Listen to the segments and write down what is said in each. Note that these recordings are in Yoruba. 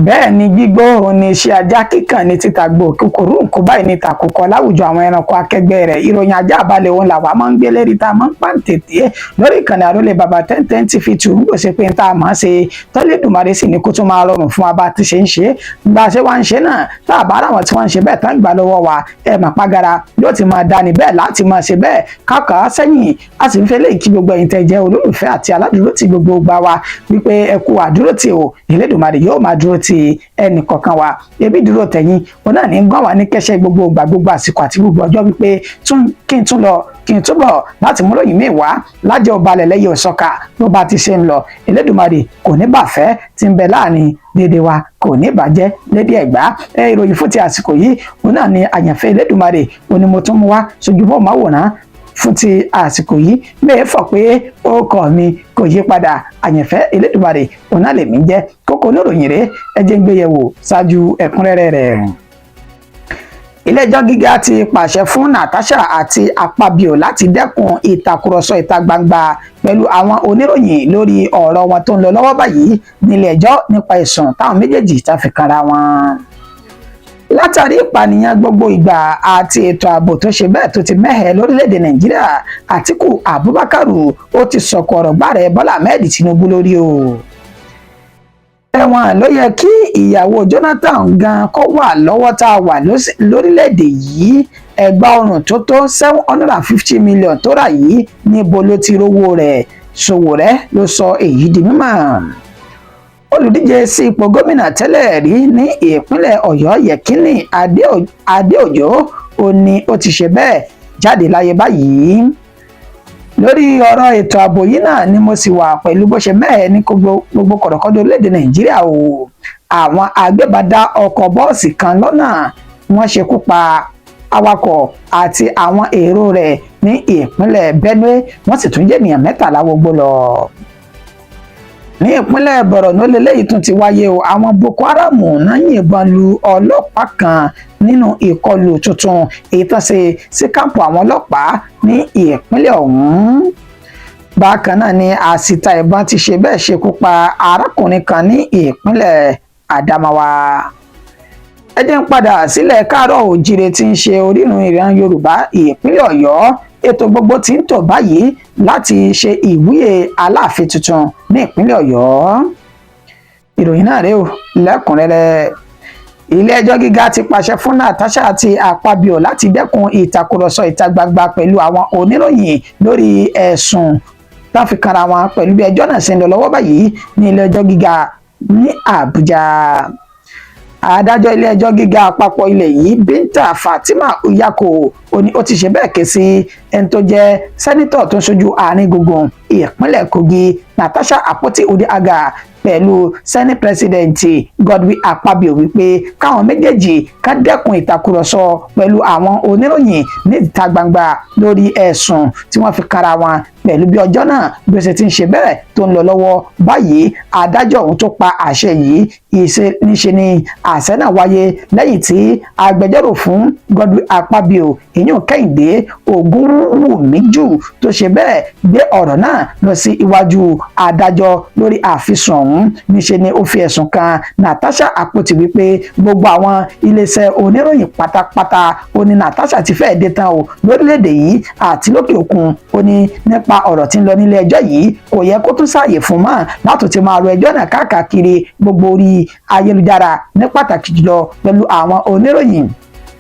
Bẹ́ẹ̀ ni, gbígbó òun ni iṣẹ́ ajá, kíkàn ní títa gbò, kúkúrú nǹkó báyìí ní tàkùkọ láwùjọ àwọn ẹranko akẹgbẹ́ rẹ̀. Ìròyìn ajá balẹ̀ òun làwa máa ń gbé lérí tá a máa ń pàǹtẹ̀tẹ̀ lórí ìkànnì àrólé bàbá 1010 TV 2. Ń gbèsè pé tá a máa ṣe tọ́lẹ̀dùmarè sì ní kó tún máa rọrùn fún wa bá a ti ṣe ń ṣe, bá a ṣe wá ń ṣe náà. Tá a bá ara wọn tí wọ́n ń ṣe bẹ́ẹ̀ tán gbà lọ́wọ́ wa, ẹ mà pàgàrà yóò ti máa dání bẹ́ẹ̀ láti máa ṣe bẹ́ẹ̀ káàkà sẹ́yìn. A sì ń fẹ́ lè kí gbogbo ẹ̀yin tẹ́ jẹ́ olólùfẹ́ àti aládùúró ti gbogbo gbà wa wípé ẹ kú àdúró tì o. Elédùmarè yóò máa dúró ti ẹnì kọ̀ọ̀kan wa. Ebi dúró tẹ̀yìn òun náà ní gbọ́n wá ní kẹ́sẹ́ gbogbo ìgbà, gbogbo àsìkò àti gbogbo ọjọ́, wípé kí n tún lọ, kí n túbọ̀ láti mú lóyìn míì wá lájẹ́ ọbalẹ̀ lẹ́yìn òsọ́ka. Bó bá ti ṣe ń lọ, Elédùmarè kò ní bàfẹ́ tí ń bẹ láàrin dédé wa, kò ní bàjẹ́ lédè Ẹ̀gbá. Ẹ ìròyìn fún ti àsìkò yìí, òun náà ni àyànfẹ́ Elédùmarè òun ni mo tún mú wá sojú bọ́ máwòrán fún ti àsìkò yìí. Mẹ́ẹ̀ fọ̀ pé orúkọ mi kò yí padà, àyànfẹ́ Elédùmarè òun náà lèmi jẹ́. Kókó oníròyìn rèé, ẹ jẹ́ ń gbé yẹ̀wò ṣáájú ẹ̀kúnrẹ́rẹ́ rẹ̀. Ilé-ẹjọ́ gíga ti pàṣẹ fún Natasha àti Akpabio láti dẹ́kun ìtàkùrọ̀sọ ìta gbangba pẹ̀lú àwọn oníròyìn lórí ọ̀rọ̀ wọn tó ń lọ lọ́wọ́ báyìí nílé ẹjọ́ nípa ẹ̀sùn táwọn méjèèjì ta fi kanra wọn. Látàrí ìpànìyàn gbogbo ìgbà àti ètò ààbò tó ṣe bẹ́ẹ̀ tó ti mẹ́hẹ̀ lórílẹ̀‐èdè Nàìjíríà, Àtíkù Abubakar ó ti sọ̀kò ọ̀rọ̀ gbàrẹ̀ Bọ́lá Ahmed Tinubu lórí o. Ẹ̀wọ̀n ló yẹ kí ìyàwó Jonathan gan kó wà lọ́wọ́ tá a wà lórílẹ̀‐èdè yìí. Ẹ̀gbà ọrùn tó tó 750 million tó rà yìí, níbo ló ti rówó rẹ̀? Sowore ló sọ èyí di mímọ̀. Olùdíje sí ipò gómìnà tẹ́lẹ̀ rí ní ìpínlẹ̀ Ọ̀yọ́, Yẹkínní Adéòjò, ó ní ó ti ṣe bẹ́ẹ̀ jáde láyé báyìí. Lórí ọ̀rọ̀ ètò ààbò yìí náà ni mo sì wà pẹ̀lú bó ṣe mẹ́ẹ̀ ní gbogbo kọ̀rọ̀kọ́dọ̀ orílẹ̀-èdè Nàìjíríà o. Àwọn agbébọn dá ọkọ̀ bọ́ọ̀sì kan lọ́nà, wọ́n ṣekú pa awakọ̀ àti àwọn èrò rẹ̀ ní ìpínlẹ̀ Benue, wọ́n sì tún jẹ́ ènìyàn 13 wọgbó lọ. Ní ìpínlẹ̀ Borno lélẹ́yìí tún ti wáyé o. Àwọn Boko Haram náà yìnbọn lu ọlọ́pàá kan nínú ìkọlù tuntun èyí tó ṣe sí káàpù àwọn ọlọ́pàá ní ìpínlẹ̀ ọ̀hún. Bákan náà ni àsìta ìbọn ti ṣe bẹ́ẹ̀ ṣekú pa arákùnrin kan ní ìpínlẹ̀ Adamawa. Ẹ jẹ́ ń padà sílẹ̀ káàárọ̀ òjìrè tí ń ṣe orírun ìran Yorùbá, ìpínlẹ̀ Ọ̀yọ́. Ètò gbogbo tí ń tò báyìí láti ṣe ìwúyè Aláàfin tuntun ní ìpínlẹ̀ Ọ̀yọ́. Ìròyìn náà rèé o lẹ́kùnrẹ́rẹ́. Ilé-ẹjọ́ gíga ti pàṣẹ fún Natasha àti Akpabio láti dẹ́kun ìtàkùrọ̀sọ ìta gbangba pẹ̀lú àwọn oníròyìn lórí ẹ̀sùn tán fi kanra wọn pẹ̀lú bí ẹjọ́ náà ṣe ń lọ lọ́wọ́ báyìí ní ilé-ẹjọ́ gíga ní Àbújá. Adájọ́ ilé-ẹjọ́ gíga àpapọ̀ ilẹ̀ yìí, Binta Fatima Nyako, ó ní ó ti ṣe bẹ́ẹ̀ ké sí ẹni tó jẹ́ sẹ́nitọ̀ tó ń ṣojú àárín gbùngbùn ìpínlẹ̀ Kogi, Natasha Akpoti Udeaga, pẹ̀lú Senate President Godwin Akpabio wípé káwọn méjèèjì ká dẹ́kun ìtàkùrọ̀sọ pẹ̀lú àwọn oníròyìn ní ìta gbangba lórí ẹ̀sùn tí wọ́n fi kára wọn pẹ̀lú bí ọjọ́ náà bí ó ṣe ti ń ṣe bẹ́ẹ̀ tó ń lọ lọ́wọ́ báyìí. Adájọ́ ọ̀hún tó pa àṣẹ yìí, ìṣe níṣe ni àṣẹ náà wáyé lẹ́yìn tí agbẹjọ́rò fún Godwin Akpabio, ìyún Kẹ́hìndé Ògúnwùmíjù, tó ṣe bẹ́ẹ̀ gbé ọ̀rọ̀ náà lọ sí iwájú adájọ́ lórí àfisùn ọ̀hún. Níṣe ni ó fi ẹ̀sùn kan Natasha Akpoti wípé gbogbo àwọn iléeṣẹ́ oníròyìn pátápátá ó ní Natasha ti fẹ́ẹ̀ dé tán o lórílẹ̀‐èdè yìí àti lókè òkun. Ó ní nípa ọ̀rọ̀ tí ń lọ nílé ẹjọ́ yìí, kò yẹ kó tún sáàyè fún mọ́ láti ti máa ro ẹjọ́ náà káàkiri gbogbo orí ayélujára, ní pàtàkì jùlọ pẹ̀lú àwọn oníròyìn,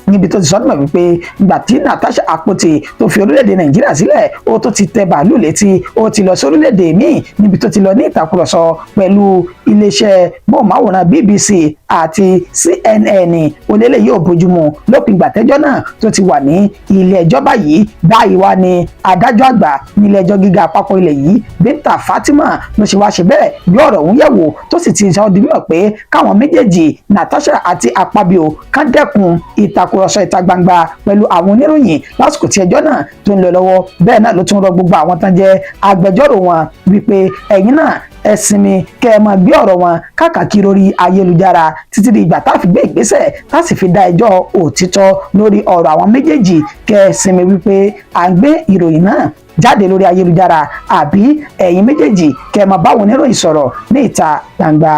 níbi tó ti sọdún mọ̀ wípé ìgbà tí Natasha Akpoti tó fi orílẹ̀-èdè Nàìjíríà sílẹ̀, ó tó ti tẹ bàálù létí, ó ti lọ sí orílẹ̀-èdè míì níbi tó ti lọ ní ìtàkùrọ̀sọ pẹ̀lú iléeṣẹ́ móhùnmáwòrán BBC àti CNN. Olélẹ̀ yóò bójúmu lópin ìgbà tẹ́jọ́ náà tó ti wà ní ilé ẹjọ́ báyìí. Báyìí wá ní adájọ́ àgbà nílé ẹjọ́ gíga àpapọ̀ ilẹ̀ yìí, Binta Fatima, ló ṣe wá ṣe bẹ́ẹ̀ bí ọ̀rọ̀ ọ̀hún yẹ̀wò, tó sì ti sọ di mímọ̀ pé káwọn méjèèjì, Natasha àti Akpabio, kán dẹ́kun ìtàkùrọ̀sọ ìta gbangba pẹ̀lú àwọn oníròyìn lásìkò tí ẹjọ́ náà tó ń lọ lọ́wọ́. Bẹ́ẹ̀ náà ló tún rọ gbogbo àwọn tán jẹ́ agbẹjọ́rò wọn wípé ẹ̀yin náà ẹ sinmi kẹ́ ẹ máa gbé ọ̀rọ̀ wọn káàkiri orí ayélujára títí di ìgbà tá a fi gbé ìgbésẹ̀ tá a sì fi dá ẹjọ́ òtítọ́ lórí ọ̀rọ̀ àwọn méjèèjì. Kẹ́ ẹ sinmi wípé à ń gbé ìròyìn náà jáde lórí ayélujára, àbí ẹ̀yin méjèèjì kẹ́ ẹ máa báwọn oníròyìn sọ̀rọ̀ ní ìta gbangba.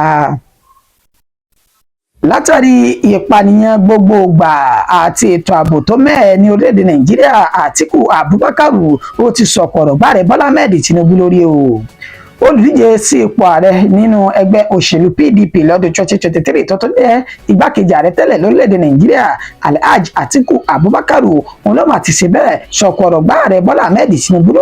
Látàrí ìpànìyàn gbogbogbà àti ètò ààbò tó mẹ́hẹ ní orílẹ̀-èdè Nàìjíríà, Àtíkù Abubakar ó ti sọ̀kò ọ̀rọ̀ gbáàrẹ Bọ́lá Ahmed Tinubu lórí o. Olùdíje sí ipò ààrẹ nínú ẹgbẹ́ òṣèlú PDP lọ́dún 2023, tó tún jẹ́ igbákejì ààrẹ tẹ́lẹ̀ lórílẹ̀‐èdè Nàìjíríà, Alhaji Atiku Abubakar, òun ló mà ti ṣe bẹ́ẹ̀ sọ̀kò ọ̀rọ̀ gbá ààrẹ Bọ́lá Ahmed Tinubu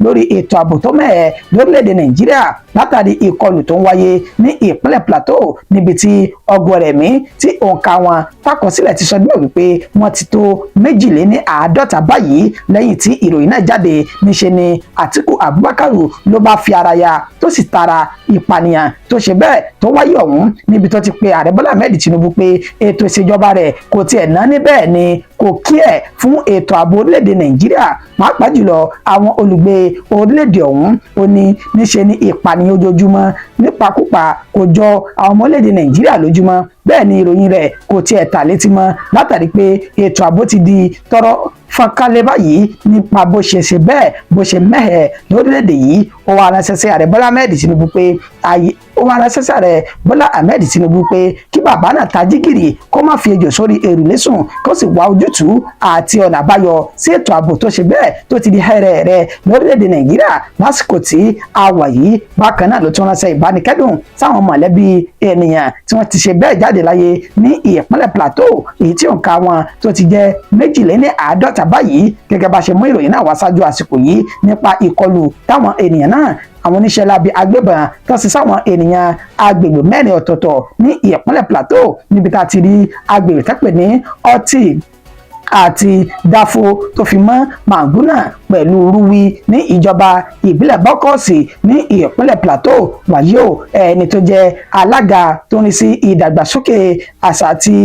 lórí ètò ààbò tó mẹ́hẹ lórílẹ̀‐èdè Nàìjíríà, látàrí ìkọlù tó ń wáyé ní ìpínlẹ̀ Plateau, níbi tí ọgọ́rẹ̀ ẹ̀mí tí òǹkà wọn takọsílẹ̀ ti sọ díẹ̀ wípé wọ́n ti tó 52 báyìí. Lẹ́yìn tí ìròyìn náà jáde, níṣe ni Atiku Abubakar ló bá fi ara ya, tó sì tara ìpànìyàn tó ṣe bẹ́ẹ̀ tó wáyé ọ̀hún, níbi tó ti pe ààrẹ Bọ́lá Ahmed Tinubu pé ètò ìṣèjọba rẹ̀ kò tiẹ̀ ná ní, bẹ́ẹ̀ ni kò kí ẹ̀ fún ètò ààbò orílẹ̀-èdè Nàìjíríà, pàápàá jùlọ àwọn olùgbé orílẹ̀-èdè ọ̀hún. Ó ní níṣe ni ìpànìyàn ojoojúmọ́ nípakúpa kò jọ àwọn ọmọ orílẹ̀-èdè Nàìjíríà lójúmọ́, bẹ́ẹ̀ ni ìròyìn rẹ̀ kò tiẹ̀ tà létí mọ́, látàrí pé ètò ààbò ti di tọ́rọ́ fọ́nkálẹ̀ báyìí nípa bó ṣe ṣe bẹ́ẹ̀ bó ṣe mẹ́hẹ̀ lórílẹ̀‐èdè yìí. Ó wá ránṣẹ́ sí ààrẹ Bọ́lá Ahmed Tinubu pé kí bàbá náà tají gìrì, kó má fi ejò sórí èrùlé sùn, kó sì wá ojútùú àti ọ̀nà àbáyọ sí ètò ààbò tó ṣe bẹ́ẹ̀ tó ti di hẹ́rẹ́ rẹ̀ lórílẹ̀‐èdè Nàìjíríà lásìkò tí a wà yìí. Bákan náà ló tún ránṣẹ́ ìbánikẹ́dùn sáwọn mọ̀lẹ́bí ènìyàn tí wọ́n ti ṣe bẹ́ẹ̀ jáde láyé ní ìpínlẹ̀ Plateau, èyí tí òǹkà wọn tó ti jẹ́ 52 báyìí, gẹ́gẹ́ bá ṣe mú ìròyìn náà wá ṣáájú àsìkò yìí, nípa ìkọlù táwọn ènìyàn náà, àwọn oníṣẹ́ láabi agbébọn tó sì sáwọn ènìyàn agbègbè mẹ́rin ọ̀tọ̀ọ̀tọ̀ ní ìpínlẹ̀ Plateau, níbi tá a ti rí agbègbè tẹ́pẹ̀ ní Ọtí àti Dáfó, tó fi mọ́ Manguna pẹ̀lú Ruwi ní ìjọba ìbílẹ̀ Bọ́kọ́ọ̀sì ní ìpínlẹ̀ Plateau. Wàyí o, ẹni tó jẹ́ alága tó ń rí sí ìdàgbàsókè àṣà àti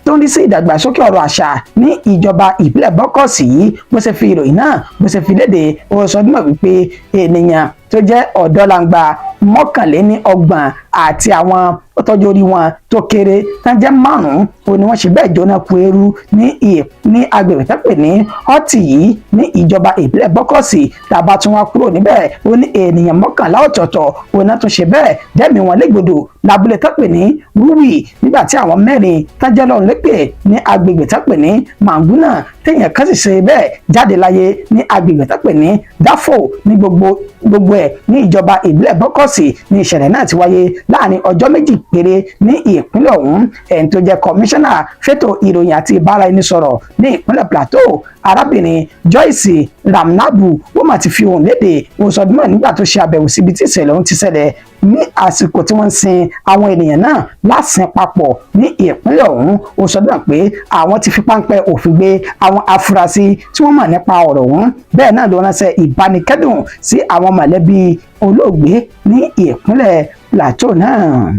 tó ń rí sí ìdàgbàsókè ọ̀rọ̀ àṣà ní ìjọba ìbílẹ̀ Bọ́kọ̀sì yìí, bó ṣe fi ìròyìn náà bó ṣe fi léde, ó sọ dímọ̀ wípé ènìyàn tó jẹ́ ọ̀dọ́langba 31 àti àwọn tọ́jú orí wọn tó kéré tán jẹ́ márùn-ún, ó ní wọ́n ṣe bẹ́ẹ̀ jóná ku eérú ní agbègbè tó pè ní Ọtí yìí ní ìjọba ìbílẹ̀ Bọ́kọ̀sì. Tàbá tún wá kúrò níbẹ̀, ó ní ènìyàn 11 ọ̀tọ̀ọ̀tọ̀ òun náà tún ṣe bẹ́ẹ̀ dẹ́mi wọn légbodò lábúlé tó pè ní Rúwì, nígbà tí àwọn mẹ́rin tájẹ́ lọ́run lépè ní agbègbè tó pè ní Manguna, téèyàn kan sì ṣe bẹ́ẹ̀ jáde láyé ní agbègbè tó pè ní Dáfò, ní gbogbo gbogbo ẹ̀ ní ìjọba ìbílẹ̀ Bọ́kọ̀sì ní ìṣẹ̀lẹ̀ náà ti wáyé láàrin ọjọ́ 2 péré ní ìpínlẹ̀ ọ̀hún. Ẹni tó jẹ́ kọmíṣánná fétò ìròyìn àti ìbáraẹnisọ̀rọ̀ ní ìpínlẹ̀ Plateau, arábìnrin Joyce Ramnabu, ó mà ti fi ohùn léde. Ó sọ dímọ̀ nígbà tó ṣe àbẹ̀wò síbi tí ìṣẹ̀lẹ̀ ọ̀hún ti ṣẹlẹ̀ ní àsìkò tí wọ́n ń sin àwọn ènìyàn náà lásìn papọ̀ ní ìpínlẹ̀ ọ̀hún. Ó sọ dímọ̀ pé àwọn ti fi páńpẹ́ òfin gbé àwọn afurasí tí wọ́n mọ̀ nípa ọ̀rọ̀ ọ̀hún. Bẹ́ẹ̀ náà ló ránṣẹ́ ìbánikẹ́dùn sí àwọn mọ̀lẹ́bí olóògbé ní ìpínlẹ̀ Plateau náà.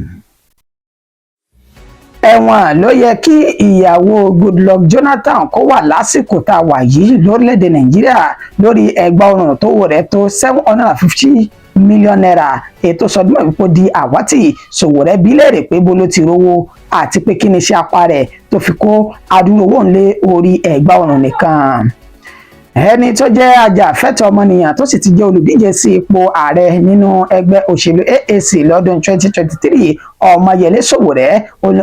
Ẹ̀wọ̀n ló yẹ kí ìyàwó Goodluck Jonathan kó wà lásìkò tá a wà yìí lórílẹ̀‐èdè Nàìjíríà, lórí ẹgbà ọrùn tó wò rẹ̀ tó ₦750 million, ètò sọdúnmọ̀ wípé di àwátì. Sowore bí léèrè pé bó ló ti rówó àti pé kí ni iṣẹ́ apá rẹ̀ tó fi kó adúrú owó ńlé orí ẹgbà ọrùn nìkan. Ẹni tó jẹ́ ajàfẹ́tọ̀ọ́ ọmọnìyàn, tó sì ti jẹ́ olùdíje sí ipò ààrẹ nínú ẹgbẹ́ òṣèlú AAC lọ́dún 2023, Ọmọyẹlé Sowore,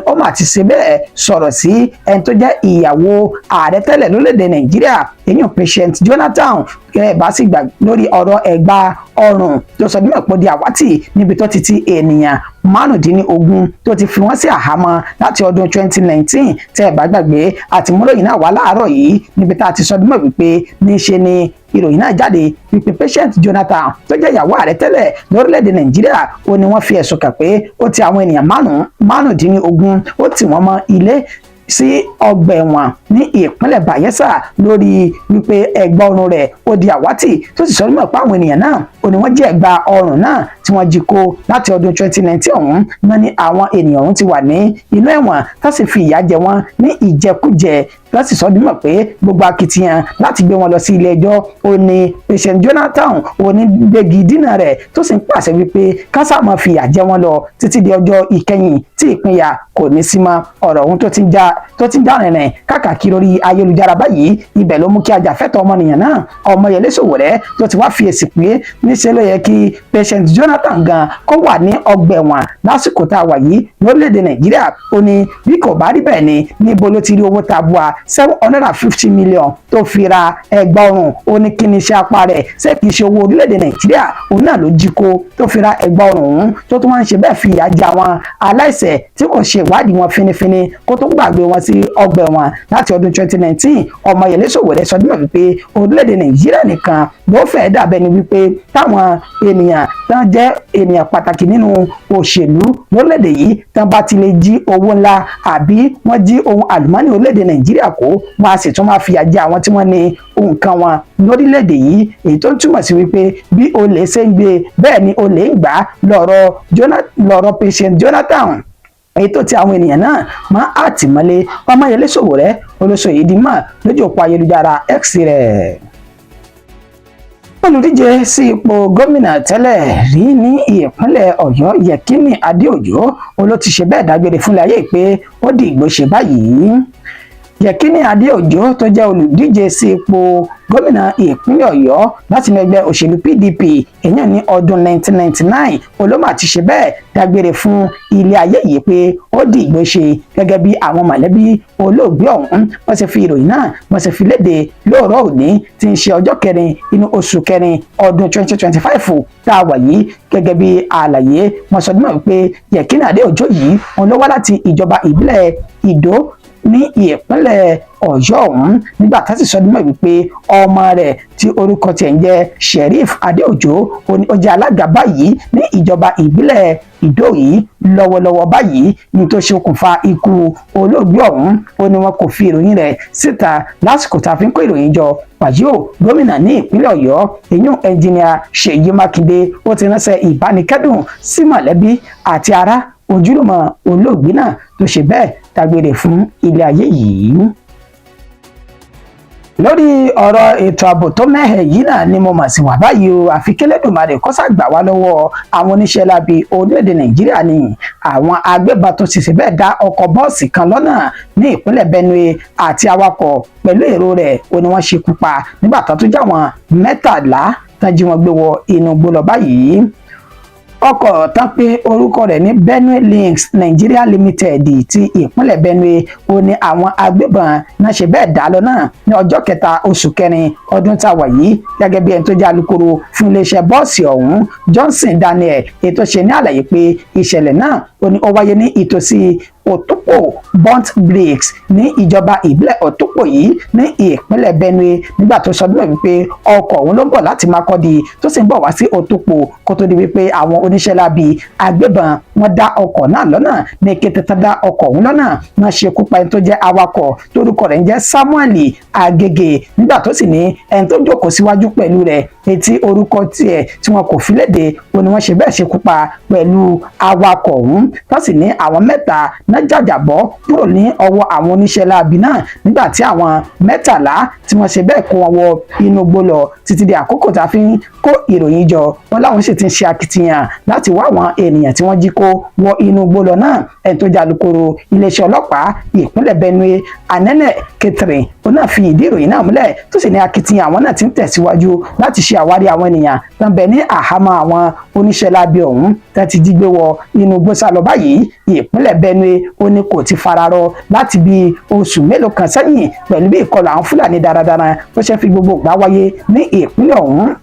ó mà ti ṣe bẹ́ẹ̀ sọ̀rọ̀ sí ẹni tó jẹ́ ìyàwó ààrẹ tẹ́lẹ̀ lórílẹ̀‐èdè Nàìjíríà, èyàn Patient Jonathan, kẹ́ ẹ̀ bá sì gbà, lórí ọ̀rọ̀ ẹ̀gbà ọrùn tó sọ dímọ̀ pọ̀ di àwátì, níbi tó ti ti ènìyàn 15 tó ti fi wọ́n sí àhámọ́ láti ọdún 2019. Tẹ́ ẹ̀ bá gbàgbé, àti múròyìn náà wá láàárọ̀ yìí, níbi tá a ti sọ dímọ̀ wípé níṣe ni ìròyìn náà jáde wípé Patient Jonathan, tó jẹ́ ìyàwó ààrẹ tẹ́lẹ̀ lórílẹ̀‐èdè Nàìjíríà, ó ní wọ́n fi ẹ̀sùn kàn pé ó ti àwọn ènìyàn 15, ó tì wọ́n mọ́ ilé sí ọgbà ẹ̀wọ̀n ní ìpínlẹ̀ Bayelsa, lórí wípé ẹ̀gbà ọrùn rẹ̀ ó di àwátì, tó sì sọ nímọ̀ pé àwọn ènìyàn náà, ó ní wọ́n jí ẹ̀gbà ọrùn náà tí wọ́n jí kó láti ọdún 2019 ọ̀hún náà ní àwọn ènìyàn ọ̀hún ti wà ní inú ẹ̀wọ̀n, tó sì fi ìyà jẹ wọ́n ní ìjẹkújẹ, tó sì sọ dímọ̀ pé gbogbo akitiyan láti gbé wọn lọ sí ilé ẹjọ́, ó ní Patient Jonathan ó ní gbégi dínà rẹ̀, tó sì ń pàṣẹ wípé kásá máa fi ìyà jẹ wọ́n lọ títí di ọjọ́ ìkẹyìn tí ìpínyà kò ní sí mọ́. Ọ̀rọ̀ ọ̀hún tó ti ń já rìnrìn káàkiri. káàkiri orí ayélujára báyìí. Ibẹ̀ ló mú kí ajàfẹ́tọ̀ọ́ ọmọnìyàn náà, Ọmọyẹlé Sowore, tó ti wá fi èsì pé níṣẹ́ ló yẹ kí Patient Jonathan gan kó wà ní ọgbà ẹ̀wọ̀n lásìkò tá a wà yìí lórílẹ̀‐èdè Nàìjíríà. Ó ní bí kò bá rí bẹ́ẹ̀ ni, níbo ló ti rí owó tabua 750 million tó fi ra ẹ̀gbà ọrùn? Ó ní kí ni iṣẹ́ apá rẹ̀? Ṣé kìí ṣe owó orílẹ̀‐èdè Nàìjíríà òun náà ló jí kó tó fi ra ẹ̀gbà ọrùn ọ̀hún, tó tún wá ń ṣe bẹ́ẹ̀ fi ìyà jẹ àwọn aláìṣẹ̀ tí kò ṣe ìwádìí wọn finifini kó tó gbàgbé wọn sí ọgbà ẹ̀wọ̀n láti ọdún 2019? Ọmọyẹlé Sowore sọ dímọ̀ wípé orílẹ̀-èdè Nàìjíríà nìkan ló fẹ́ẹ́ dàbẹ́ ni wípé táwọn ènìyàn tán jẹ́ ènìyàn pàtàkì nínú òṣèlú lórílẹ̀-èdè yìí, tán bá ti lè jí owó ńlá àbí wọ́n jí ohun àlùmọ́nì orílẹ̀-èdè Nàìjíríà kó, wọn a sì tún máa fìyà jẹ àwọn tí wọ́n ní nǹkan wọn lórílẹ̀-èdè yìí, èyí tó ń túmọ̀ sí wípé bí olè ṣe ń gbé bẹ́ẹ̀ ni olè ń gbà lọ́rọ̀ Patient Jonathan, èyí tó ti àwọn ènìyàn náà máa àtìmọ́lé. Ọmọyẹlé Sowore olóṣò yìí di mọ̀ lójú òpó ayélujára X rẹ̀. Olùdíje sí ipò gómìnà tẹ́lẹ̀ rí ní ìpínlẹ̀ Ọ̀yọ́, Yẹkínì Adéòjò, ló ti ṣe bẹ́ẹ̀ dágbére fúnlẹ̀ ayé pé ó di ìgbóṣe báyìí. Yẹkínì Adéòjò, tó jẹ́ olùdíje sí ipò gómìnà ìpínlẹ̀ Ọ̀yọ́ láti inú ẹgbẹ́ òṣèlú PDP, èèyàn ní ọdún 1999, olómà ti ṣe bẹ́ẹ̀ dágbére fún ilé ayé yìí pé ó di ìgbóṣe, gẹ́gẹ́ bí àwọn mọ̀lẹ́bí olóògbé ọ̀hún wọ́n ṣe fi ìròyìn náà, wọ́n ṣe fi léde lóòrọ̀ òní tí ń ṣe ọjọ́ 4 inú oṣù 4 ọdún 2025 tá a wà yìí. Gẹ́gẹ́ bí àlàyé wọ́n sọ dímọ̀ wípé Yẹkínì Adéòjò yìí, òun ló wá láti ìjọba ìbílẹ̀ Ìdó ní ìpínlẹ̀ Ọ̀yọ́ ọ̀hún, nígbà tá sì sọ dímọ̀ wípé ọmọ rẹ̀ tí orúkọ tiẹ̀ ń jẹ́ Sheriff Adéòjò, ó jẹ́ alága báyìí ní ìjọba ìbílẹ̀ Ìdó yìí lọ́wọ́lọ́wọ́ báyìí. Ní tó ṣe okùnfà ikú olóògbé ọ̀hún, ó ní wọn kò fi ìròyìn rẹ̀ síta lásìkò tá a fi ń kó ìròyìn jọ. Wàyí o, gómìnà ní ìpínlẹ̀ Ọ̀yọ́, èyún Ẹnjìnìà Ṣèyí Mákindé, ó ti ránṣẹ́ ìbánikẹ́dùn sí mọ̀lẹ́bí àti ará ojúlùmọ̀ olóògbé náà tó ṣe bẹ́ẹ̀ dágbére fún ilé ayé yìí. Lórí ọ̀rọ̀ ètò ààbò tó mẹ́hẹ̀ yìí náà ni mo mà sí wà báyìí o, àfi k'Ẹlẹ́dùmarè kó ṣàgbà wá lọ́wọ́ àwọn oníṣẹ́ láabi orílẹ̀-èdè Nàìjíríà ni. Àwọn agbébọn tó ti ṣe bẹ́ẹ̀ dá ọkọ̀ bọ́ọ̀sì kan lọ́nà ní ìpínlẹ̀ Benue àti awakọ̀ pẹ̀lú èrò rẹ̀, ó ní wọ́n ṣekú pa nígbà tó tún já wọn 13 tán jí wọn gbé wọ inú igbó lọ báyìí. Ọkọ̀ tán pé orúkọ rẹ̀ ní Benue Links Nigeria Limited ti ìpínlẹ̀ Benue, ó ní àwọn agbébọn náà ṣe bẹ́ẹ̀ dá lọ́nà ní ọjọ́ 3 oṣù 4 ọdún tá a wà yìí, gẹ́gẹ́ bí ẹni tó jẹ́ alukoro fún iléeṣẹ́ bọ́ọ̀sì ọ̀hún, Johnson Daniel, ètò ṣe ní àlàyé pé ìṣẹ̀lẹ̀ náà, ó ní ó wáyé ní ìtòsí Òtúpò Burnt Bricks ní ìjọba ìbílẹ̀ Òtúpò yìí ní ìpínlẹ̀ Benue, nígbà tó sọ bímọ wípé ọkọ̀ ọ̀hún ló ń bọ̀ láti Makurdi tó sì ń bọ̀ wá sí Òtúpò, kó tó di wípé àwọn oníṣẹ́ láabi agbébọn wọ́n dá ọkọ̀ náà lọ́nà. Ní kété tó dá ọkọ̀ ọ̀hún lọ́nà, wọ́n ṣekú pa ẹni tó jẹ́ awakọ̀ torúkọ rẹ̀ ń jẹ́ Samuel Agege, nígbà tó sì ní ẹni tó jókòó síwájú pẹ̀lú rẹ̀, etí orúkọ tiẹ̀ tí wọn kò fi léde, ó ní wọ́n ṣe bẹ́ẹ̀ ṣekú pa pẹ̀lú awakọ̀ ọ̀hún, tó sì ní àwọn mẹ́ta náà jàjàbọ́ kúrò ní ọwọ́ àwọn oníṣẹ́ láabi náà, nígbà tí àwọn 13 tí wọ́n ṣe bẹ́ẹ̀ kó wọn wọ inú igbó lọ títí di àkókò tá a fi ń kó ìròyìn jọ. Wọn láwọn sì ti ń ṣe akitiyan láti wá àwọn ènìyàn tí wọ́n jí kó wọ inú igbó lọ náà. Ẹni tó jẹ́ alukoro iléeṣẹ́ ọlọ́pàá ìpínlẹ̀ Benue, Anene Catherine, ó náà fi ìdí ìròyìn náà múlẹ̀, tó sì ní akitiyan àwọn náà ti ń tẹ̀síwájú láti ṣe àwárí àwọn ènìyàn tó ń bẹ ní àhámọ́ àwọn oníṣẹ́ láabi ọ̀hún tó ti jí gbé wọ inú igbó sá lọ báyìí. Ìpínlẹ̀ Benue, ó ní kò ti fararọ láti bí oṣù mélòó kan sẹ́yìn pẹ̀lú bí ìkọlù àwọn Fúlàní darandaran tó ṣe fi gbogbo ìgbà wáyé ní ìpínlẹ̀ ọ̀hún,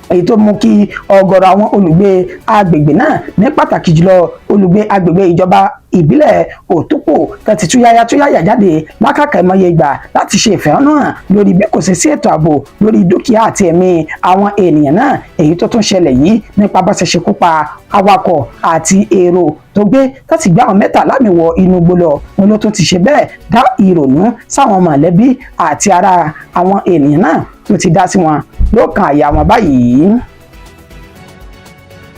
èyí tó mú kí ọ̀gọ̀rọ̀ àwọn olùgbé agbègbè náà, ní pàtàkì jùlọ olùgbé agbègbè ìjọba ìbílẹ̀ Òtúpò, tó ti túyáyá túyáyà jáde lákàkà ìmọye ìgbà láti ṣe ìfẹ̀hónúhàn lórí bí kò ṣe sí ètò ààbò lórí dúkìá àti ẹ̀mí àwọn ènìyàn náà. Èyí tó tún ṣẹlẹ̀ yìí nípa bá ṣe ṣekú pa awakọ̀ àti èrò tó gbé, tó sì gbé àwọn 13 míì wọ inú igbó lọ, wọn ló tún ti ṣe bẹ́ẹ̀ dá ìrònú sáwọn mọ̀lẹ́bí àti ará àwọn ènìyàn náà, tó ti dá sí wọn lọ́kàn àyà wọn báyìí.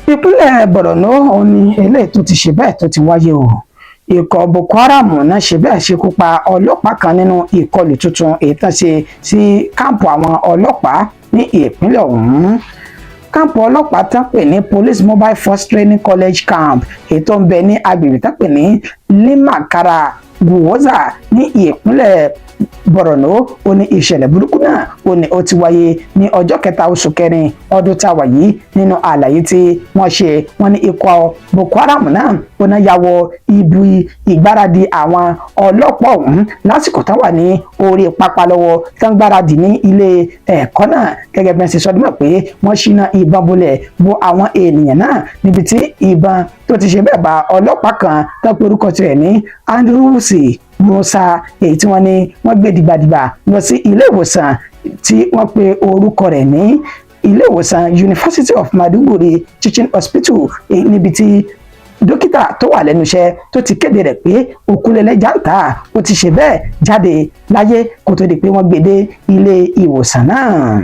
Ìpínlẹ̀ Borno, òun ni eléyìí tó ti ṣe bẹ́ẹ̀ tó ti wáyé o. Ikọ̀ Boko Haram náà ṣe bẹ́ẹ̀ ṣekú pa ọlọ́pàá kan nínú ìkọlù tuntun èyí tán ṣe sí káàmpù àwọn ọlọ́pàá ní ìpínlẹ̀ ọ̀hún. Káàmpù ọlọ́pàá tán pè ní Police Mobile Force Training College Camp, èyí tó ń bẹ ní agbègbè tán pè ní Limakara Gwoza ní ìpínlẹ̀ Borno ó ní ìṣẹ̀lẹ̀ burúkú náà ó ní ó ti wáyé ní ọjọ́ 3 oṣù kẹrin ọdún tá a wà yìí. Nínú àlàyé tí wọ́n ṣe, wọ́n ní ikọ̀ Boko Haram náà ó náà ya wọ ibi ìgbáradì àwọn ọlọ́pàá ọ̀hún lásìkò tán wà ní orí pápá lọ́wọ́ tán gbáradì ní ilé ẹ̀kọ́ náà. Gẹ́gẹ́ bí wọ́n ṣe sọ dímọ̀ pé wọ́n ṣínà ìbọn bolẹ̀ bo àwọn ènìyàn náà, níbi tí ìbọn tó ti ṣe bẹ́ẹ̀ bá ọlọ́pàá kan tó pe orúkọ tirẹ̀ ní Andrews Musa, èyí tí wọ́n ní wọ́n gbé dìgbàdìgbà lọ sí ilé ìwòsàn tí wọ́n pe orúkọ rẹ̀ ní ilé ìwòsàn University of Maiduguri Teaching Hospital, níbi tí dókítà tó wà lẹ́nu iṣẹ́ tó ti kéde rẹ̀ pé òkúlẹ̀lẹ́jà ń tà, ó ti ṣe bẹ́ẹ̀ jáde láyé kó tó di pé wọ́n gbé dé ilé ìwòsàn náà.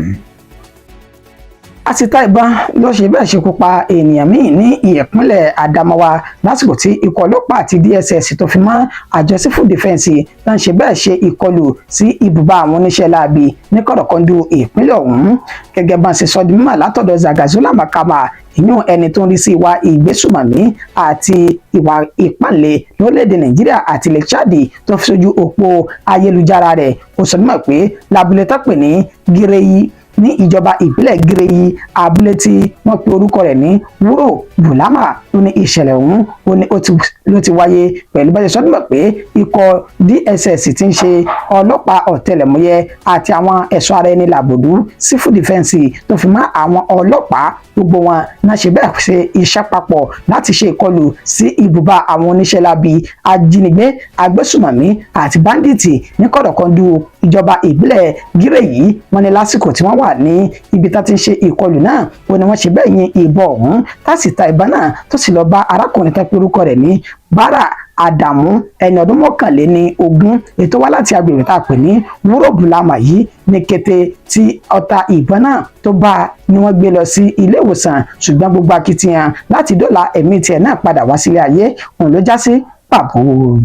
Àsìta ìbọn ló ṣe bẹ́ẹ̀ ṣekú pa ènìyàn míì ní ìpínlẹ̀ Adamawa lásìkò tí ikọ̀ ọlọ́pàá àti DSS tó fi mọ́ àjọ civil defence tó ń ṣe bẹ́ẹ̀ ṣe ìkọlù sí ibùba àwọn oníṣẹ́ láabi ní kọ̀rọ̀kọ́ndù ìpínlẹ̀ ọ̀hún. Gẹ́gẹ́ bá ń ṣe sọ di mímọ̀ látọ̀dọ̀ Zagazola Makama, ìyún ẹni tó ń rí sí ìwà ìgbésùmọ̀mí àti ìwà ìpànlẹ̀ lórílẹ̀‐èdè Nàìjíríà àti ilẹ̀ Chad, tó fi sójú òpó ayélujára rẹ̀, ó sọ mímọ̀ pé lábúlé tó pè ní Gíréyí ní ìjọba ìbílẹ̀ Gíréyí, abúlé tí wọ́n pe orúkọ rẹ̀ ní Wúrò Bùlámà, ó ní ìṣẹ̀lẹ̀ ọ̀hún ó ní ló ti wáyé. Pẹ̀lú bá ṣe sọ nígbà pé ikọ̀ DSS ti ń ṣe ọlọ́pàá ọ̀tẹlẹ̀múyẹ́ àti àwọn ẹ̀ṣọ́ ara ẹni làbòdú civil defence tó fi mọ́ àwọn ọlọ́pàá, gbogbo wọn náà ṣe bẹ́ẹ̀ ṣe iṣẹ́ papọ̀ láti ṣe ìkọlù sí ibùba àwọn oníṣẹ́ láabi, ajínigbé, agbésùmọ̀mí àti báńdíìtì ní kọ̀rọ̀kọ̀ndù ìjọba ìbílẹ̀ Gírèyí. Wọ́n ní lásìkò tí wọ́n wà ní ibi tá ti ń ṣe ìkọlù náà, ó ní wọ́n ṣe bẹ́ẹ̀ yin ìbọn ọ̀hún, tá sì ta ìbọn náà tó sì lọ bá arákùnrin tó pe orúkọ rẹ̀ ní Bára Àdàmú, ẹni ọdún 21, ètò wá láti agbègbè tá a pè ní Wúrò Bùlámà yìí. Ní kété tí ọta ìbọn náà tó bá ni wọ́n gbé lọ sí ilé ìwòsàn, ṣùgbọ́n gbogbo akitiyan láti dóòlà ẹ̀mí tiẹ̀ náà padà wá sílé ayé òun ló já sí pàbó.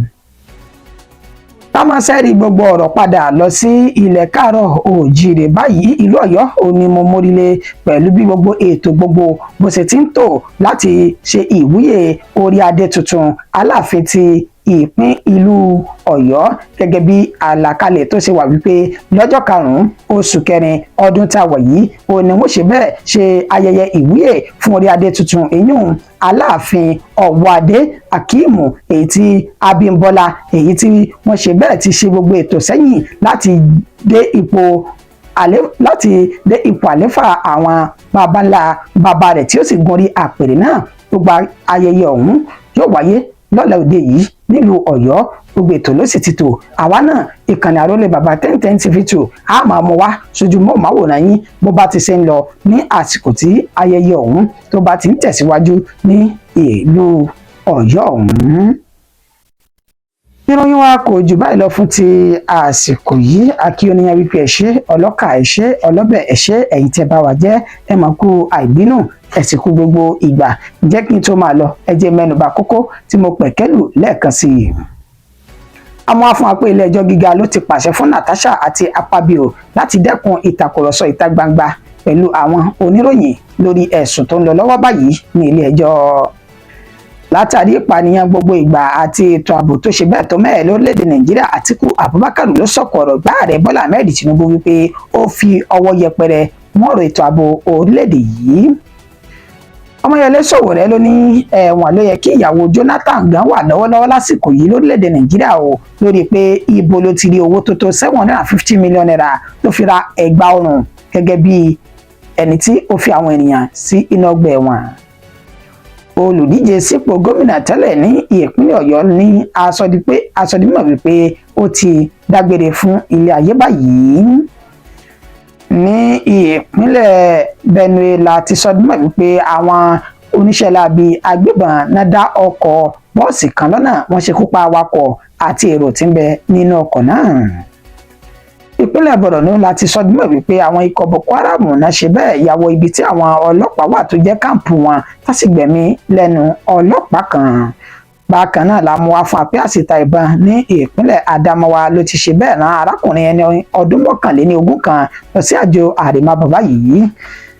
Ká máa sẹ́rí gbogbo ọ̀rọ̀ padà lọ sí ilẹ̀ káàárọ̀ òjìrè báyìí. Ìlú Ọ̀yọ́ ò ní mo mórílé pẹ̀lú bí gbogbo ètò gbogbo bó ṣe ti ń tò láti ṣe ìwúyè orí adé tuntun, Aláàfin ti ìpín ìlú Ọ̀yọ́, gẹ́gẹ́ bí àlàkalẹ̀ tó ṣe wà wípé lọ́jọ́ 5 oṣù kẹrin ọdún tá a wà yìí, òun ni wọ́n ṣe bẹ́ẹ̀ ṣe ayẹyẹ ìwúyè fún orí adé tuntun, èyún Aláàfin Ọ̀wọ́adé Akíìmù, èyí tí Abímbọ́lá, èyí tí wọ́n ṣe bẹ́ẹ̀ ti ṣe gbogbo ètò sẹ́yìn láti dé ipò àléfà àwọn baba ńlá bàbá rẹ̀, tí ó sì gorí àpèrè náà. Gbogbo ayẹyẹ ọ̀hún yóò wáyé lọ́la òde yìí nílùú Ọ̀yọ́. Gbogbo ètò ló sì ti tò. Àwa náà, ìkànnì àrólé bàbá 1010 TV 2, a máa mú wá sójú mọ́ọ̀máwòrán yín bó bá ti ṣe ń lọ ní àsìkò tí ayẹyẹ ọ̀hún tó bá ti ń tẹ̀síwájú ní ìlú Ọ̀yọ́ ọ̀hún. Ìròyìn wa kò jù báyìí lọ fún ti àsìkò yìí. Akíọ́níyàn wípé ẹ ṣé, ọlọ́kà ẹ ṣé, ọlọ́bẹ̀ ẹ ṣé, ẹ̀yin tẹ́ bá wa jẹ́ ẹ mọ̀ kú àìbínú ẹ̀sìnkú gbogbo ìgbà. Jẹ́ kí n tó máa lọ, ẹ jẹ́ mẹ́nubà kókó tí mo pẹ̀kẹ́lù lẹ́ẹ̀kan sí i. Àmọ́ fún wa pé ilé ẹjọ́ gíga ló ti pàṣẹ fún Natasha àti Akpabio láti dẹ́kun ìtàkùrọ̀sọ ìta gbangba pẹ̀lú àwọn oníròyìn lórí ẹ̀sùn tó ń lọ lọ́wọ́ báyìí ní ilé ẹjọ́, látàrí ìpànìyàn gbogbo ìgbà àti ètò ààbò tó ṣe bẹ́ẹ̀ tó mẹ́ẹ̀ lórílẹ̀‐èdè Nàìjíríà. Àtíkù Abubakar ló sọ̀kò ọ̀rọ̀ gbá ààrẹ Bọ́lá Ahmed Tinubu wípé ó fi ọwọ́ yẹpẹrẹ mú ọ̀rọ̀ ètò ààbò orílẹ̀‐èdè yìí. Ọmọyẹlé Sowore ló ní ẹ̀wọ̀n ló yẹ kí ìyàwó Jonathan gan wà lọ́wọ́lọ́wọ́ lásìkò yìí lórílẹ̀‐èdè Nàìjíríà o, lórí pé ibo ló ti rí owó tó tó 750 million naira tó fi ra ẹ̀gbà ọrùn gẹ́gẹ́ bí ẹni tí ó fi àwọn ènìyàn sí inú ọgbà ẹ̀wọ̀n. Olùdíje sípò gómìnà tẹ́lẹ̀ ní ìpínlẹ̀ Ọ̀yọ́ ní asọdímọ̀ wípé ó ti dágbére fún ilé ayé báyìí. Ní ìpínlẹ̀ Benue la ti sọdúnmọ̀ wípé àwọn oníṣẹ́ láabi agbébọn náà dá ọkọ̀ bọ́ọ̀sì kan lọ́nà, wọ́n ṣekú pa awakọ̀ àti èrò tí ń bẹ nínú ọkọ̀ náà. Ìpínlẹ̀ Borno la ti sọdúnmọ̀ wípé àwọn ikọ̀ Boko Haram náà ṣe bẹ́ẹ̀ ya wọ ibi tí àwọn ọlọ́pàá wà tó jẹ́ káàmpù wọn, tá sì gbẹ̀mí lẹ́nu ọlọ́pàá kan. Bákan náà la mú wá fún apẹ́ àsìta ìbọn ní ìpínlẹ̀ Adamawa ló ti ṣe bẹ́ẹ̀ rán arákùnrin ẹni ọdún 21 kan lọ sí àjò àrèmá bàbá yìí.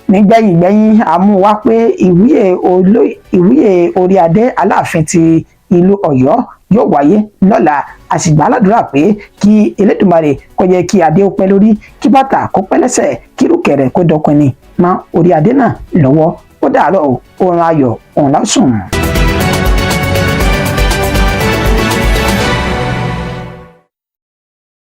Nígbẹ̀yìn gbẹ́yìn, a mú wá pé ìwúyè orí adé Aláàfin ti ìlú Ọ̀yọ́. Yóò wáyé lọ́la. A sì gbà ládùúrà pé kí Elédùmarè kó jẹ́ kí adé ó pẹ́ lórí, kí bàtà kó pẹ́ lẹ́sẹ̀, kí ìrùkẹ̀rẹ̀ kó dọkùnrin mọ́ orí adé náà lọ́wọ́. Ó dàárọ̀ o, oorun ayọ̀ òun lásùn.